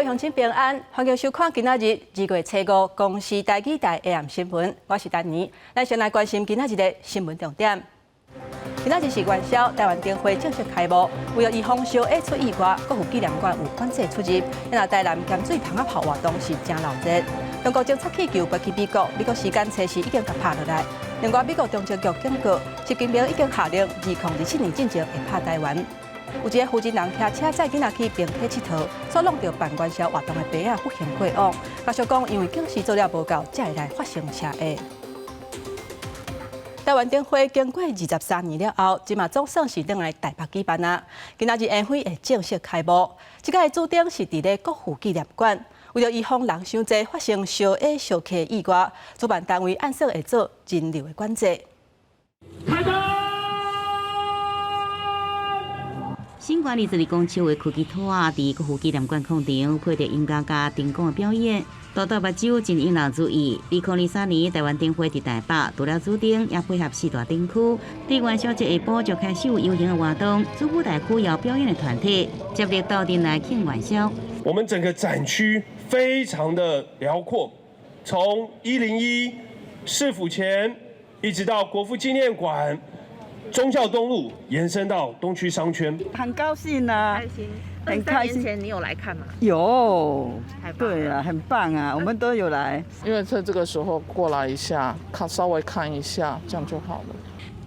位鄉親平安，歡迎收看今仔日2月初5公視台語台 AM 新聞，我是丹妮。咱先來關心今仔日的新聞重點。今仔日是元宵，台灣燈會正式開幕。為了預防燒火出意外，國父紀念館有管制出入。若台南鹹水蜂仔炮活動是誠鬧熱。中國偵察氣球飛去美國，美國時間初四已經共拍落來。另外，美國中情局警告，習近平已經下令2027年進前會拍台灣。有一個婦人騎車載囡仔去平溪𨑨迌，煞挵著辦元宵活動的牌仔不幸過往。家屬講，因為警示做了無夠，才會來發生車禍。台灣燈會經過23年了後，這馬總算是轉來台北舉辦啊！今仔日燈會會正式開幕，這屆主燈是佇咧國父紀念館。為了預防人傷濟發生燒火燒客意外，主辦單位按算會做人流的管制。開燈！身懸22公尺的跍支拖仔，佇國父紀念館廣場配著音樂佮燈光的表演，大大目睭真引人注意。2023年台灣燈會佇台北，除了主燈，也配合四大燈區。佇元宵節下晡就開始有遊行的活動，主舞台區有表演的團體接力鬥陣來慶元宵。我們整個展區非常的遼闊，從101市府前，一直到國父紀念館。忠孝東路延伸到東區商圈，很高興啊，開心，很開心。年前你有來看嗎？有，對啊，很棒啊，我們都有來。因為趁這個時候過來一下，看稍微看一下，這樣就好了。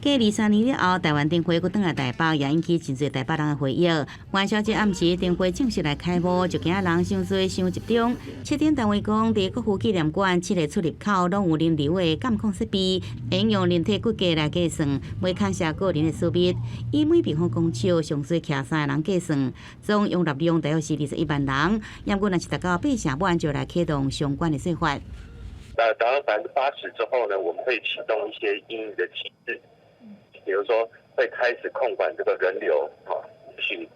過23年了後，台灣燈會閣轉來台北，也引起真濟台北人的回憶。元宵節暗時，燈會正式來開幕，就驚人傷濟傷集中。設展單位講，佇國父紀念館七个出入口攏有人流的監控設備，會用人體骨架來計算，袂牽涉個人的私密。以每平方公尺上濟徛三個人計算，總容納量大約是21萬人。毋過，若是達到八成滿，就來啟動相關的說法。那達到80%之後呢，我們會啟動一些因應的機制。比如說會開始控管這個人流，啊，去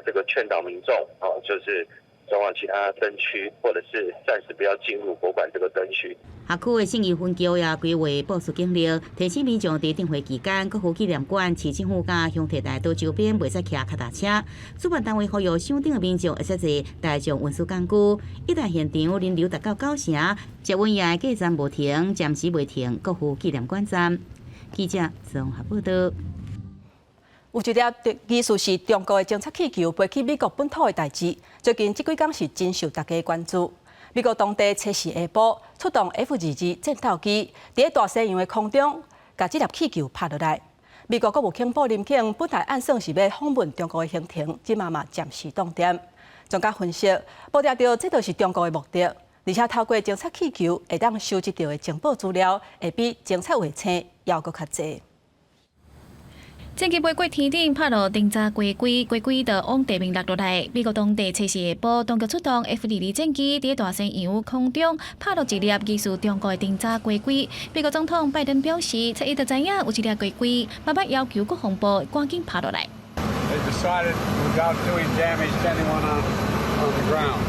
這個勸導民眾，啊，就是轉往其他燈區，或者是暫時不要進入國館這個燈區。轄區的信義分局也規劃部署警力，提醒民眾佇燈會期間，國父紀念館、市政府佮鄉提大道周邊袂使騎腳踏車。主辦單位呼籲賞燈的民眾會使坐大眾運輸工具。一旦現場人流達到九成，捷運也會過站無停，暫時袂停國父紀念館站。記者綜合報道。有一粒疑似是中國的偵察氣球飛去美國本土的代誌，最近這幾工是真受大家關注。美國當地初四下晡出動 F-22戰鬥機，佇大西洋的空中，共這粒氣球拍落來。美國國務卿布林肯本來按算是欲訪問中國的行程，這馬嘛暫時凍定。專家分析，無定著這就是中國的目的，而且透過偵察氣球會當收集著的情報資料，會比偵察衛星猶閣較濟。戰機飛過天頂，拍落偵察機龜，機龜就往地面落落來。美國當地初四下晡，當局出動 F-22戰機佇大西洋空中拍落一粒疑似中國的偵察機龜。美國總統拜登表示，初一就知影有這粒機龜，嘛捌要求國防部趕緊拍落來。 They decided without doing damage to anyone on the ground.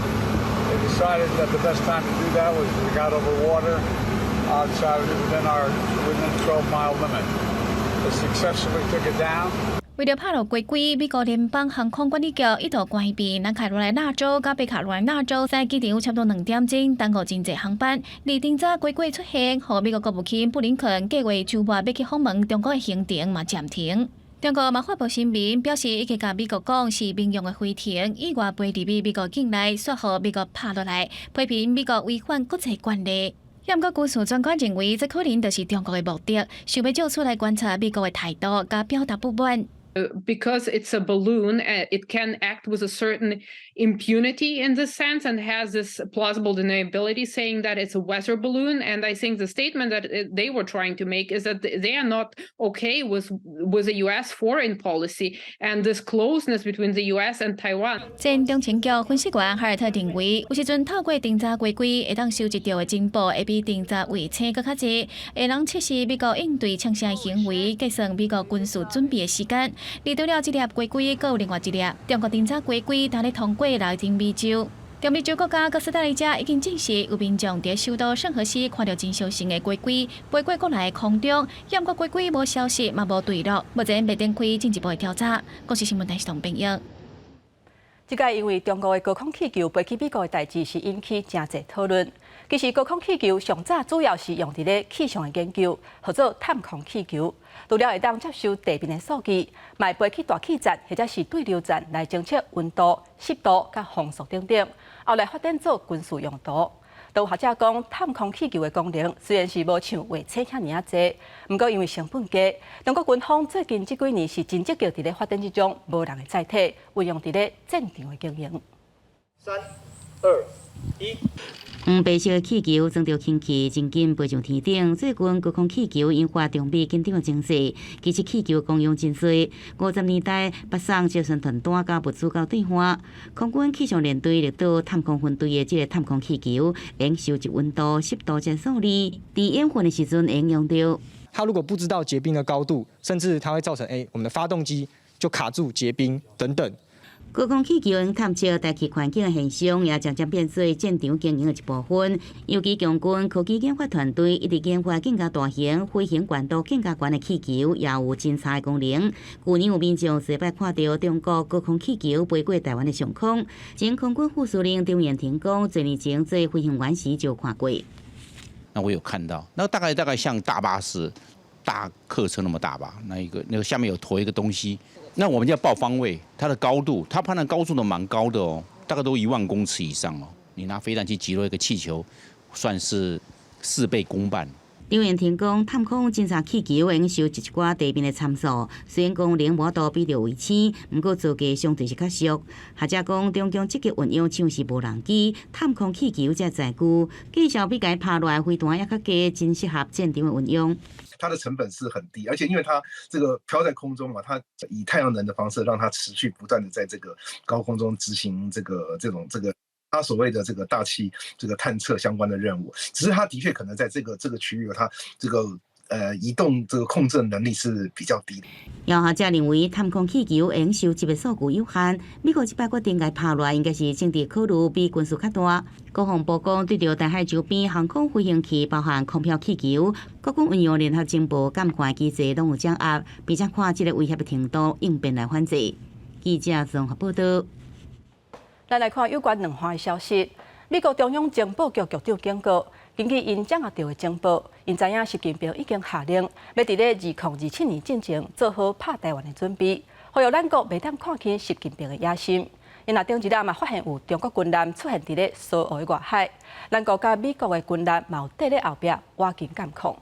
They decided that the best time to do that was when we got over water outside within the 12 mile limit. They successfully took it down. 為著拍落機龜，美國聯邦航空管理局一度關閉南卡羅來納州佮北卡羅來納州在機場有差不多2點鐘，耽誤真濟航班。而偵察機龜出現，予美國國務卿布林肯計劃週末欲去訪問中國的行程嘛暫停。中國嘛發布聲明表示，已經共美國講是民用的飛艇意外飛入美國境內，煞予美國拍落來，批評美國違反國際慣例。毋過軍事專家認為，這可能就是中國的目的，想欲藉此來觀察美國的態度，佮表達不滿。 Because it's a balloon, it can act with a certain impunity in this sense and has this plausible deniability, saying that it's a weather balloon. And I think the statement that they were trying to make is that they are not okay with the U.S. foreign policy and this closeness between the U.S. and Taiwan. 前中情局分析員哈爾特認為，有時陣透過偵察機龜會當收集著的情報，會比偵察衛星閣較濟，會當測試美國應對嗆聲行為，計算美國軍事準備的時間。而除了這粒機龜，閣有另外一粒中國偵察機龜，當咧通過拉丁美洲。中美洲國家哥斯達黎加已經證實有民眾佇首都聖荷西看著真相似的機龜飛過國內空中，毋過機龜無消失，嘛無墜落，目前未展開進一步的調查。公視新聞台系統編譯。這個因為中國的高空氣球飛去美國的代誌是引起誠濟討論。其實高空氣球上早主要是用佇咧氣象的研究，號做探空氣球。除了會當接收地面的數據，嘛會飛去大氣層或者是對流層來偵測溫度、濕度佮風速等等，後來發展做軍事用途。都有學者講，探空氣球的功能雖然是無像衛星遐爾仔濟，毋過因為成本低，中國軍方最近這幾年是真積極佇咧發展這種無人的載體，運用佇咧戰場的經營。三、二、一。黃白色的氣球裝著氫氣，真緊飛上天頂。最近高空氣球引發中美緊張的情勢。其實氣球功用真濟。50年代，北宋朝鮮傳單佮物資交對換。空軍氣象聯隊綠島探空分隊的這個探空氣球，會收集溫度、濕度這數字，佇演訓的時陣會用著。他如果不知道結冰的高度，甚至它會造成我們的發動機就卡住結冰等等。高空氣球用探測大氣環境的現象，也漸漸變做戰場經營的一部分。尤其強軍科技研發團隊一直研發更加大型、飛行高度更加懸的氣球，也有偵查的功能。去年有民眾首擺看著中國高空氣球飛過台灣的上空，前空軍副司令張延廷講，幾年前做飛行員時就看過。那我有看到，那大概像大巴士、大客車那麼大吧？那一個那個下面有馱一個東西。那我們要報方位，它的高度，它判斷高度都蠻高的哦，大概都1萬公尺以上哦。你拿飛彈去擊落一個氣球，算是事倍功半。張延廷講，探空偵察氣球會收集一寡地面的參數，雖然功能無法度比著衛星，毋過造價相對是較俗。學者講，中共積極運用像是無人機、探空氣球這載具，價數比共拍落來飛彈猶較低，真適合戰場的運用。它的成本是很低，而且因為它這個飄在空中嘛，它以太陽能的方式讓它持續不斷的在這個高空中執行這個這種這個它所謂的這個大氣這個探測相關的任務。只是它的確可能在這個區域，它這個移動這個控制能力是比較低的。有學者認為，探空氣球用收集的數據有限，美國這擺決定共拍落來，應該是政治考慮比軍事較大。國防部講，對著台海周邊航空飛行器，包含空飄氣球，國軍運用聯合情報監看機制攏有掌握，並且看這個威脅的程度，應變來反制。記者綜合報道。咱來看有關兩岸的消息。美國中央情報局局長警告，根據𪜶掌握著的情報，𪜶知影習近平已經下令，欲佇咧2027年進前做好拍台灣的準備，呼籲咱國袂當看輕習近平的野心。𪜶若頂一日嘛發現有中國軍艦出現佇咧蘇澳的外海，咱國佮美國的軍艦嘛有綴咧後壁倚近監控。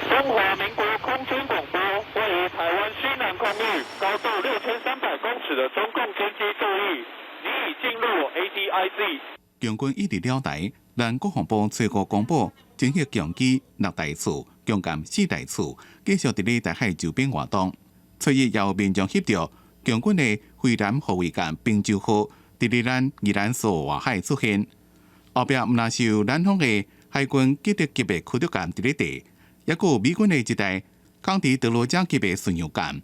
中華民國空軍廣播，位於台灣西南空域，高度6300公尺的中共軍機注意，你已進入 ADIZ。共軍一直繞台，咱國防部初五公布，偵測共機六台次，共艦四台次，繼續佇咧台海周邊活動。初一也有民眾翕著共軍的飛南護衛艦平州號，佇咧咱宜蘭蘇澳外海出現。後壁毋但是有咱方的海軍吉德級的驅逐艦佇咧地，抑閣有美軍的一台康迪德羅加級的巡洋艦。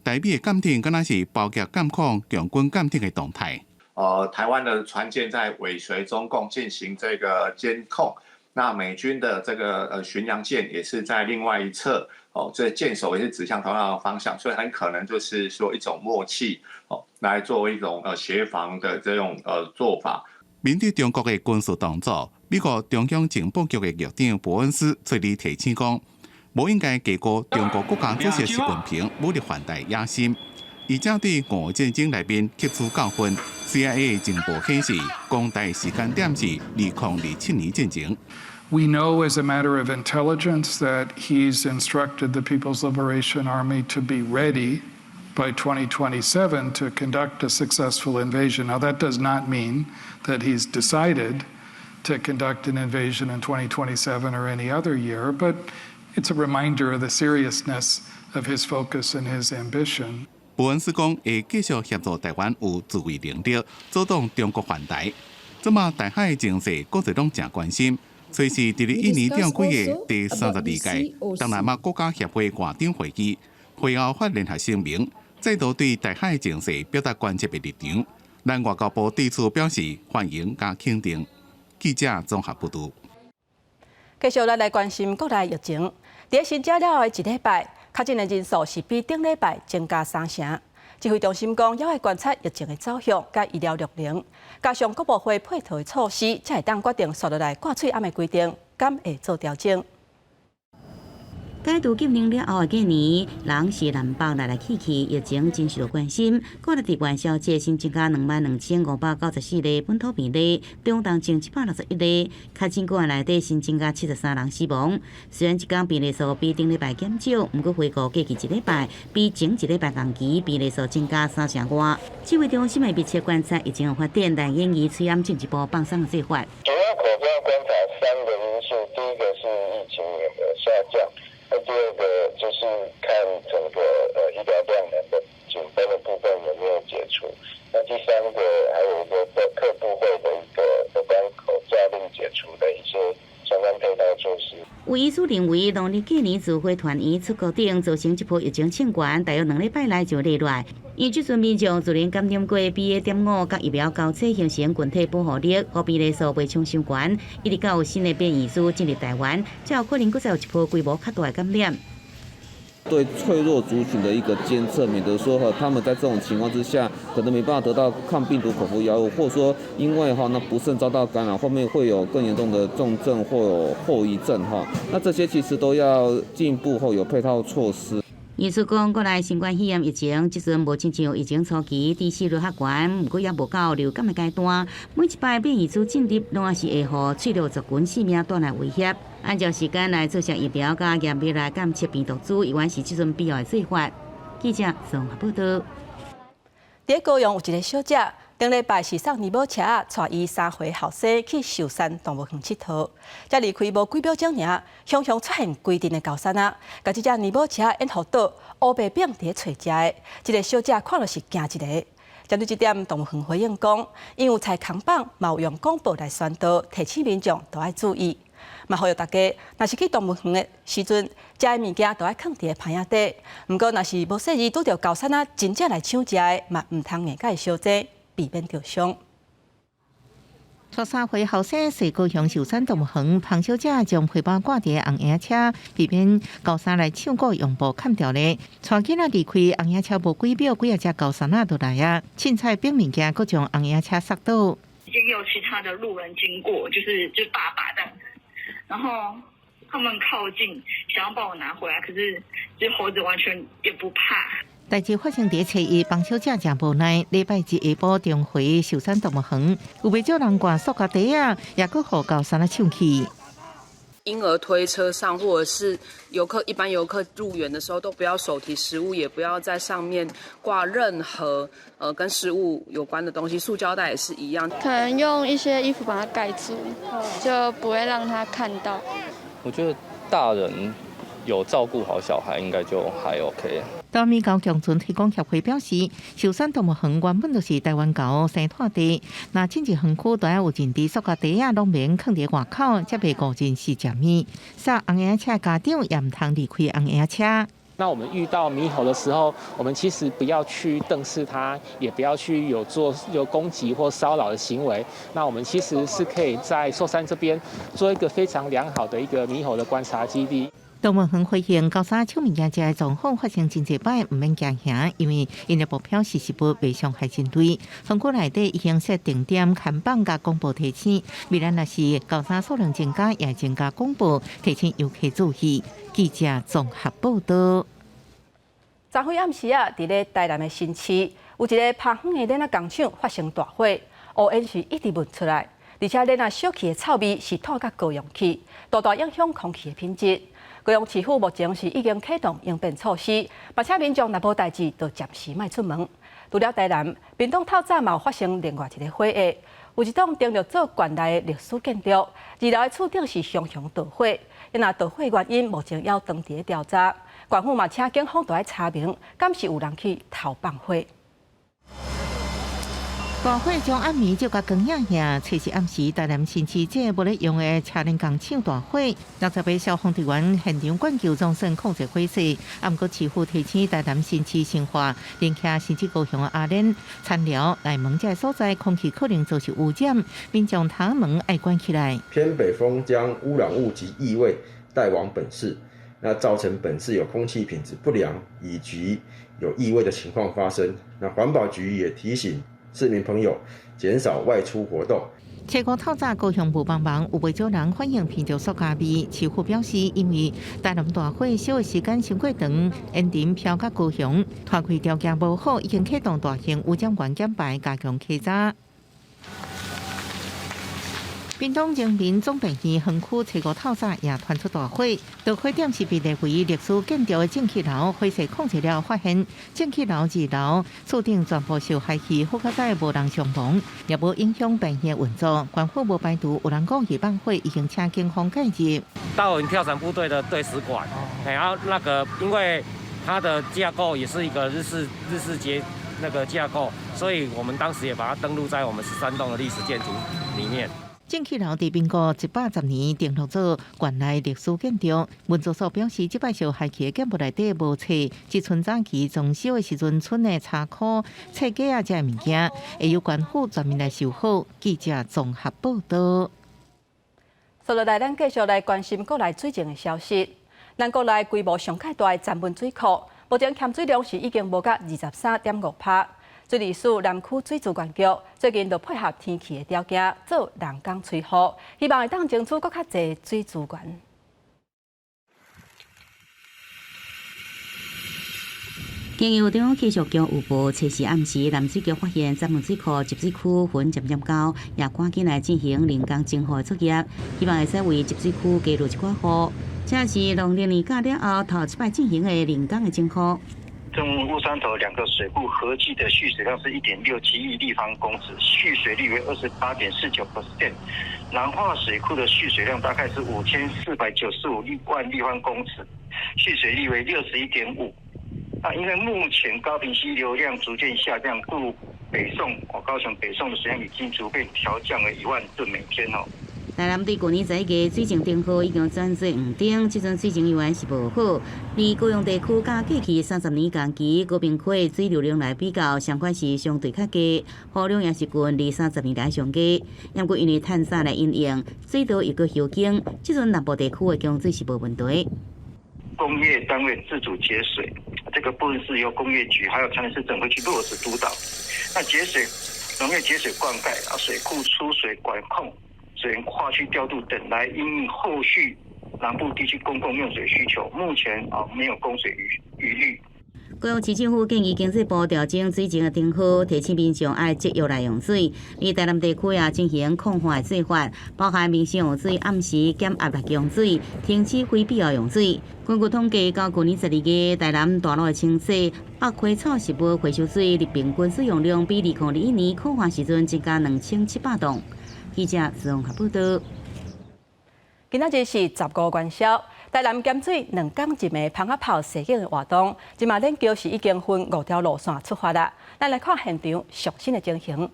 台美的艦艇敢若是包夾監控共軍艦艇的動態。台灣的船艦在尾隨中共進行這個監控，那美軍的這個巡洋艦也是在另外一側，哦，這艦首也是指向同樣的方向，所以很可能就是說一種默契，哦，來做一種協防的這種做法。面對中國的軍事動作，美國中央情報局的局長伯恩斯昨日提醒講，無應該低估中國國家主席習近平武力犯台野心。而且對俄烏戰爭內面吸取教訓，CIA 情報顯示，攻台時間點是2027年進前。 We know as a matter of intelligence that he's instructed the People's Liberation Army to be ready by 2027 to conduct a successful invasion. Now, that does not mean that he's decided to conduct an invasion in 2027 or any other year, but it's a reminder of the seriousness of his focus and his ambition. 伯恩斯講會繼續協助台灣有自衛能力，阻擋中國犯台。這馬台海情勢，國際攏誠關心。隨時佇咧印尼召開的第32屆東南亞國家協會外長會議，會後發聯合聲明，再度對台海情勢表達關切的立場。咱外交部對此表示歡迎佮肯定。記者綜合報導。繼續咱來關心國內疫情。佇咧新增了後的一禮拜，確診的人數是比頂禮拜增加三成。指揮中心講，猶愛觀察疫情的走向佮醫療量能，加上各部會配套的措施，才會當決定紲落來掛喙罨的規定，敢會做調整。解除禁令了後的過年，人是南北來來去去，疫情真受到關心。國內佇元宵節新增加22,594例本土病例，中重症761例，確診個案內底新增加73人死亡。雖然這工病例數比頂禮拜減少，毋過回顧過去一禮拜，比前一禮拜仝期病例數增加三成外。指揮中心會密切觀察疫情的發展，來研擬喙罨進一步放鬆的做法。主要口罩觀察三個因素，第一個是疫情有沒有下降。那第二個就是看整個醫療量能的緊繃的部分有沒有解除。那第三個還有一個各部會的一個有關口罩令解除的一些相關配套措施。有醫師認為，農曆過年聚會團圓出國頂，造成這波疫情衝懸，大約2禮拜內就會落來。因這陣民眾自然感染過 BA.5佮疫苗交劑形成群體保護力，予病例數袂衝傷懸，一直到有新的變異株進入台灣，才有可能閣再有一波規模較大的感染。對脆弱族群的一個監測，免得說哈他們在這種情況之下，可能沒辦法得到抗病毒口服藥物，或者說因為哈那不慎遭到感染，後面會有更嚴重的重症或有後遺症哈。那這些其實都要進一步後有配套措施。醫師講，國內新冠肺炎疫情這陣無親像疫情初期致死率較懸，毋過也無到流感的階段。每一擺變異株進入，攏抑是會予脆弱族群性命帶來威脅。按照時間來注射疫苗，佮嚴密來監測病毒株，猶原是這陣必要的做法。記者綜合報導。佇高雄有一个小姐，頂禮拜是送奶母車帶伊3歲後生去壽山動物園𨑨迌，才離開無幾秒鐘爾，雄雄出現規陣的猴硲仔，共這隻奶母車掩護倒，烏白反佇咧揣食的，這个小姐看著是驚一个。針對這點，動物園回應講，𪜶有採扛板，嘛有用廣播來宣導，提醒民眾都愛注意。嘛呼籲大家，若是去動物園的時陣，食的物件都愛囥佇咧盤仔底。毋過，若是無細膩拄著猴硲仔真正來搶食的，嘛毋通硬共伊相爭，避免著傷。帶3歲後生踅高雄壽山動物園，彭小姐將皮包掛佇紅嬰車，避免猴硲來搶顧用布崁著咧。帶囡仔離開紅嬰車無幾秒，幾仔隻猴硲仔就來啊！凊彩反物件，閣將紅嬰車捒倒。已經有其他的路人經過，就是就爸爸這樣子，然後他們靠近想要幫我拿回來，可是這猴子完全也不怕。代誌發生佇初一，彭小姐誠無奈。禮拜一下晡重回壽山動物園，有袂少人掛塑膠袋仔，也閣予猴硲仔搶去。嬰兒推車上，或者是遊客一般遊客入園的時候，都不要手提食物，也不要在上面掛任何跟食物有關的東西，塑膠袋也是一樣。可能用一些衣服把它蓋住，就不會讓他看到。我覺得大人有照顧好小孩，應該就還 OK。台灣獼共存推廣協會表示，壽山動物園原本就是台灣猴生態地，若進入園區都愛有認知塑膠袋仔，攏免囥佇外口，才袂誤認是食物。駛紅嬰車家長也毋通離開紅嬰車。那我們遇到獼猴的時候，我們其實不要去瞪視它，也不要去有做有攻擊或騷擾的行為。那我們其實是可以在壽山這邊做一個非常良好的一個獼猴的觀察基地。動物園回應，猴硲搶物件這个狀況發生真濟擺，毋免驚嚇，因為𪜶的目標是食物，袂傷害人類。園區內底已經設定點看板佮廣播提醒，未來若是猴硲數量增加，也會增加廣播提醒遊客注意。記者綜合報導。昨昏暗時啊，佇咧台南的新市，有一个拍遠的鏈仔工廠發生大火，烏煙是一直噴出來，而且鏈仔燒去的臭味是透到高雄去，大大影響空氣的品質。高雄市府目前是已經啟動應變措施，嘛請民眾若無代誌，就暫時莫出門。除了台南，屏東透早嘛有發生另外一个火災，有一棟登錄做縣內的歷史建築，二樓的厝頂是熊熊大火。若著火原因目前猶當佇咧調查，縣府嘛請警方都愛查明，敢是有人去偷放火。大火將暗暝照共光影影，初四暗時，台南新市這無咧用的車輪工廠大火，60個消防隊員現場灌救，總算控制火勢。毋過市府提醒台南新市新化、林徛甚至高雄的阿蓮、田寮、內門這个所在，空氣可能遭受污染，民眾窗門愛關起來。偏北風將污染物及異味帶往本市，那造成本市有空氣品質不良以及有異味的情況發生。那環保局也提醒市民朋友減少外出活動。初五透早高雄霧茫茫，有袂少人反映鼻著塑膠味。市府表示，因為台南大火燒的時間傷過長，煙塵飄到高雄，拖開條件無好，已經啟動大型污染源減排，加強稽查。屏東榮民總病院園區初五透早也傳出大火，導火點是被列為歷史建築的正氣樓，火勢控制了後，發現正氣樓二樓厝頂全部受害去，好佳哉無人傷亡，也無影響病院運作。官府無排除有人故意放火，已經請警方介入。大武營跳傘部隊的隊史館，然後那個因為它的架構也是一個日式結那個架構，所以我們當時也把它登錄在我們13棟的歷史建築裡面。正氣樓佇民國110年登錄做縣內歷史建築。文資所表示，這擺受害去的建物內底無冊，這賰早期裝修的時陣賰的插箍、冊架啊，這些物件，會由官府全面來修好。記者綜合報道。接落來，咱繼續來關心國內水情的消息。咱國內規模上蓋大的曾文水庫，目前含水量是已經無甲23.5%。水利署南區水資源局最近就配合天氣的條件做人工催雨，希望會當爭取閣較濟水資源。經由中央氣象局預報，初四暗時南水局發現曾文水庫集水區雲漸漸高，也趕緊來進行人工增雨的作業，希望會使為集水區加落一寡雨。這是農曆年假了後頭一擺進行的人工的增雨。曾文烏山頭兩個水庫合計的蓄水量是1.67億立方公尺，蓄水率為28.49%。南化水庫的蓄水量大概是5495萬立方公尺，蓄水率為61.5。那因為目前高屏溪流量逐漸下降，故北送高雄北送的水量已經逐漸調降為1萬噸每天哦。台南對舊年11月水情燈號已經轉做黃燈，這陣水情依然是無好。而高雄地區佮過去30年同期高屏溪的水流量來比較，相款是相對較低，雨量也是近20-30年來上低。不過因為探沙來因應，水道又閣修建，這陣南部地區的供水是無問題。工業單位自主節水，這個部分是由工業局還有台南市政府去落實督導。那節水、農業節水灌溉啊，水庫出水管控。水源跨區調度等來因應後續南部地區公共用水需求，目前啊沒有供水餘裕。高雄市政府建議經濟部調整水情的燈號，提醒民眾愛節約來用水。而台南地區也進行控旱的做法，包含民生用水暗時減壓來供水，停止非必要用水。根據統計，到舊年12月，台南大陸的清洗、百花草食物回收水日平均使用量比2021年苦旱時陣增加2700噸。記者綜合報道。今仔日是15元宵，台南鹹水兩工一暝蜂仔炮射擊的活動，這馬練橋是已經分5條路線出發啦。咱來看現場上新的情形。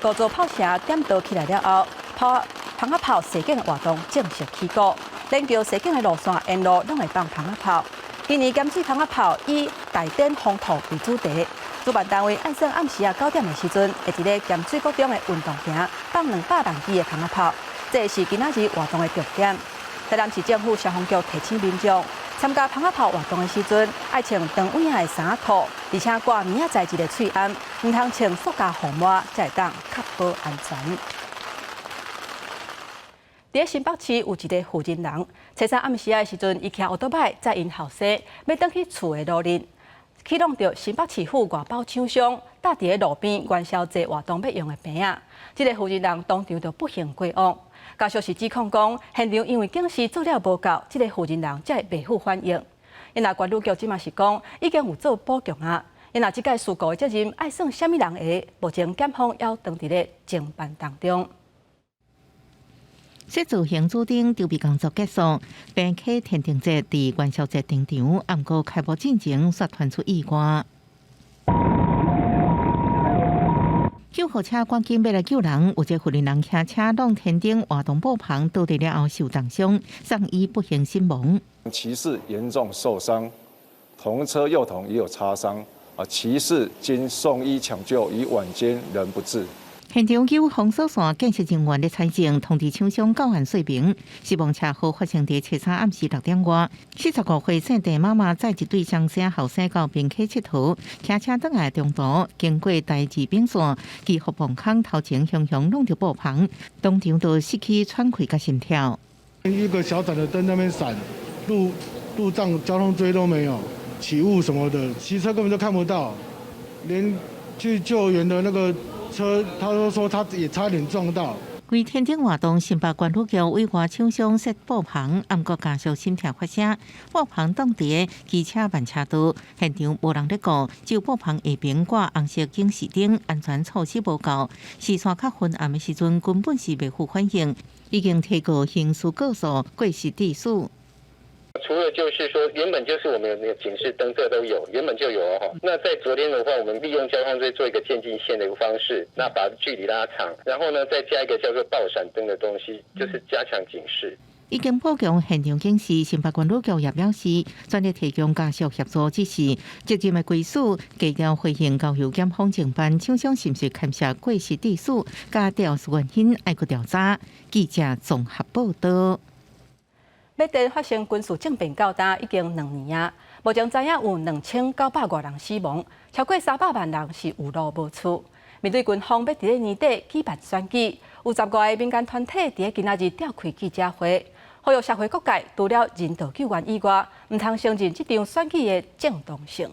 五座炮城點燈起來了後，蜂仔炮射擊的活動正式起鼓。練橋射擊的路線沿路攏會放蜂仔炮。今年鹹水蜂仔炮以大典風土為主題。主辦單位按算暗時啊9點的時陣，會佇咧鹹水國中的運動場放200萬支的蜂仔炮，這是今仔日活動的重點。台南市政府消防局提醒民眾，參加蜂仔炮活動的時陣，愛穿長尾仔的衫褲，而且掛棉仔材質的喙罨，毋通穿塑膠護帽，才會當確保安全。佇新北市有一個婦人人，初三暗時仔的時陣，伊騎歐多擺載𪜶後生，欲轉去厝的路面。去弄著新北市府外包廠商搭佇咧路邊元宵節活動欲用的棚仔，這個負責人當場就不幸過往。家屬是指控講，現場因為警示做了無夠，這個負責人才會袂赴反應。因若關注局這馬是講已經有做補強啊。因若這屆事故的責任愛算啥物人的？目前檢方猶當佇咧偵辦當中。說造型主頂籌備工作結束，平溪天燈節佇元宵節登場，毋過開幕進前煞傳出意外。救護車趕緊欲來救人，有一個婦人騎車挵天燈活動布棚倒地了後受重傷，送醫不幸身亡。騎士嚴重受傷，同車幼童也有擦傷，啊，騎士經送醫搶救，於晚間仍不治。現場有封鎖線建設人員咧採證，通知廠商交還說明。死亡車禍發生佇初三暗時6點外，45歲姓鄭媽媽載一對雙生後生到邊溪𨑨迌，騎車轉來中途經過台二丙線，祈福磅空頭前雄雄挵著布棚，當場就失去喘氣佮心跳。一個小盞的燈在那邊閃，路障交通錐都沒有，起霧什麼的，騎車根本就看不到，連去救援的那個車，他都說他也差點撞到。規天頂活動，新北縣府局委外廠商設布棚，毋過家屬心跳發聲，布棚擋佇機車慢車道，現場無人咧顧，只有布棚下邊掛紅色警示燈，安全措施無夠，視線較昏暗的時陣，根本是袂赴反應，已經提告刑事告訴過失致死。除了就是說，原本就是我們有那個警示燈，這都有，原本就有哦。那在昨天的話，我們利用交通錐做一個漸進線的一個方式，那把距離拉長，然後呢，再加一個叫做爆閃燈的東西，就是加強警示。已經報警現場警示，新北縣旅局也表示，全力提供家屬協助，只是責任的歸屬，低調回應交由檢方偵辦，廠商是毋是牽涉過失致死，佮肇事原因愛閣調查。記者綜合報道。緬甸發生軍事政變到今已經2年啊，目前知影有2900外人死亡，超過300萬人是有路無厝。面對軍方欲佇咧年底舉辦選舉，有15個民間團體佇咧今仔日召開記者會，呼籲社會各界除了人道救援以外，毋通承認這場選舉的正當性。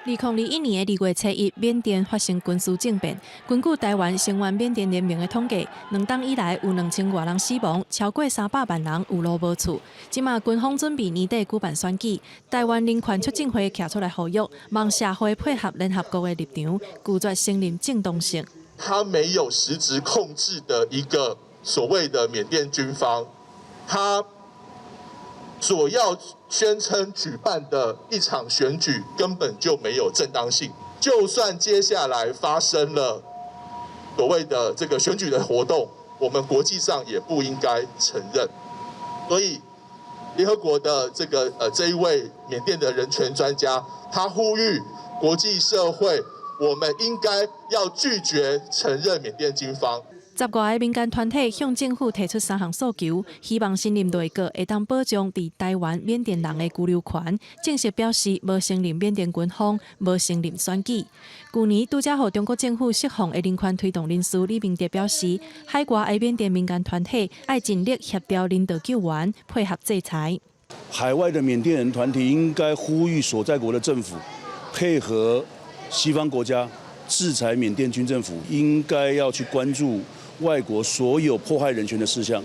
2021年的2月7日，緬甸發生軍事政變。根據台灣聲援緬甸聯盟的統計，2冬以來有2000外人死亡，超過300萬人有路無厝。這馬軍方準備年底舉辦選舉，台灣人權促進會徛出來呼籲，望社會配合聯合國的立場，拒絕承認正當性。他沒有實質控制的一個所謂的緬甸軍方，他所要宣稱舉辦的一場選舉根本就沒有正當性。就算接下來發生了所謂的這個選舉的活動，我們國際上也不應該承認。所以，聯合國的這一位緬甸的人權專家，他呼籲國際社會，我們應該要拒絕承認緬甸軍方。15个民間團體向政府提出三項訴求，希望新任內閣會當保障佇台灣緬甸人的居留權，正式表示無承認緬甸軍方，無承認選舉。舊年拄才予中國政府釋放的人權推動人士李明哲表示，海外的緬甸民間團體愛盡力協調人道救援，配合制裁。海外的緬甸人團體應該呼籲所在國的政府配合西方國家制裁緬甸軍政府，應該要去關注外國所有迫害人權的事項，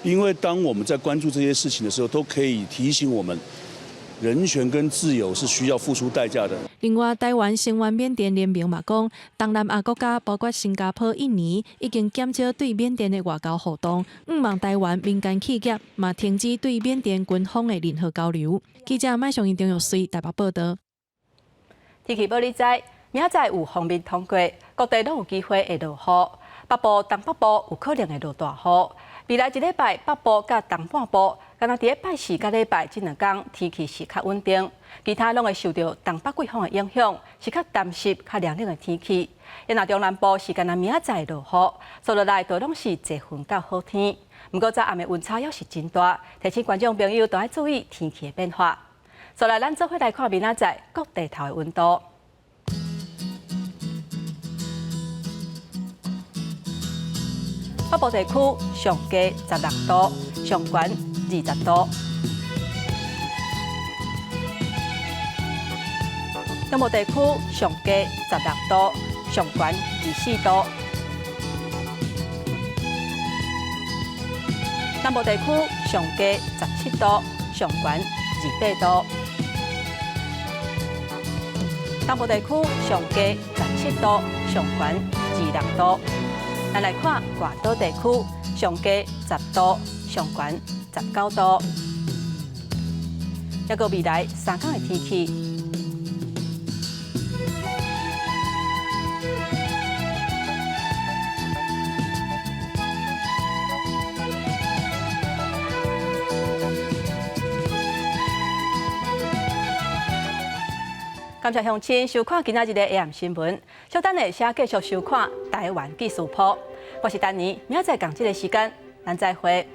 因為當我們在關注這些事情的時候，都可以提醒我們，人權跟自由是需要付出代價的。另外，台灣聲援緬甸聯盟嘛講，東南亞國家包括新加坡、印尼，已經減少對緬甸的外交活動，向望台灣民間企業嘛停止對緬甸軍方的任何交流。記者麥尚英、張玉穗台北報道。天氣報你知，明仔載有鋒面通過，各地攏有機會會落雨。北部、東北部有可能會落大雨。未來一禮拜，北部佮東半部，敢若佇咧拜四佮禮拜這兩工天氣是較穩定，其他攏會受著東北季風的影響，是較乾濕、較涼冷的天氣。若中南部是敢若明仔載落雨，接落來就攏是濟雲佮好天。毋過早暗的溫差猶是真大，提醒觀眾朋友都愛注意天氣的變化。接來，咱做伙來看明仔載各地頭的溫度。北部地區上低16度，上懸20度。中部地區上低16度，上懸24度。南部地區上低17度，上懸28度。東部地區上低17度，上懸26度。咱來看外島地區，上低10度，上懸19度。抑閣未來3工的天氣。感謝鄉親收看今仔日的 AM 新聞，稍等下繼續收看台灣記事簿。我是丹妮，明仔載仝這个時間，咱再會。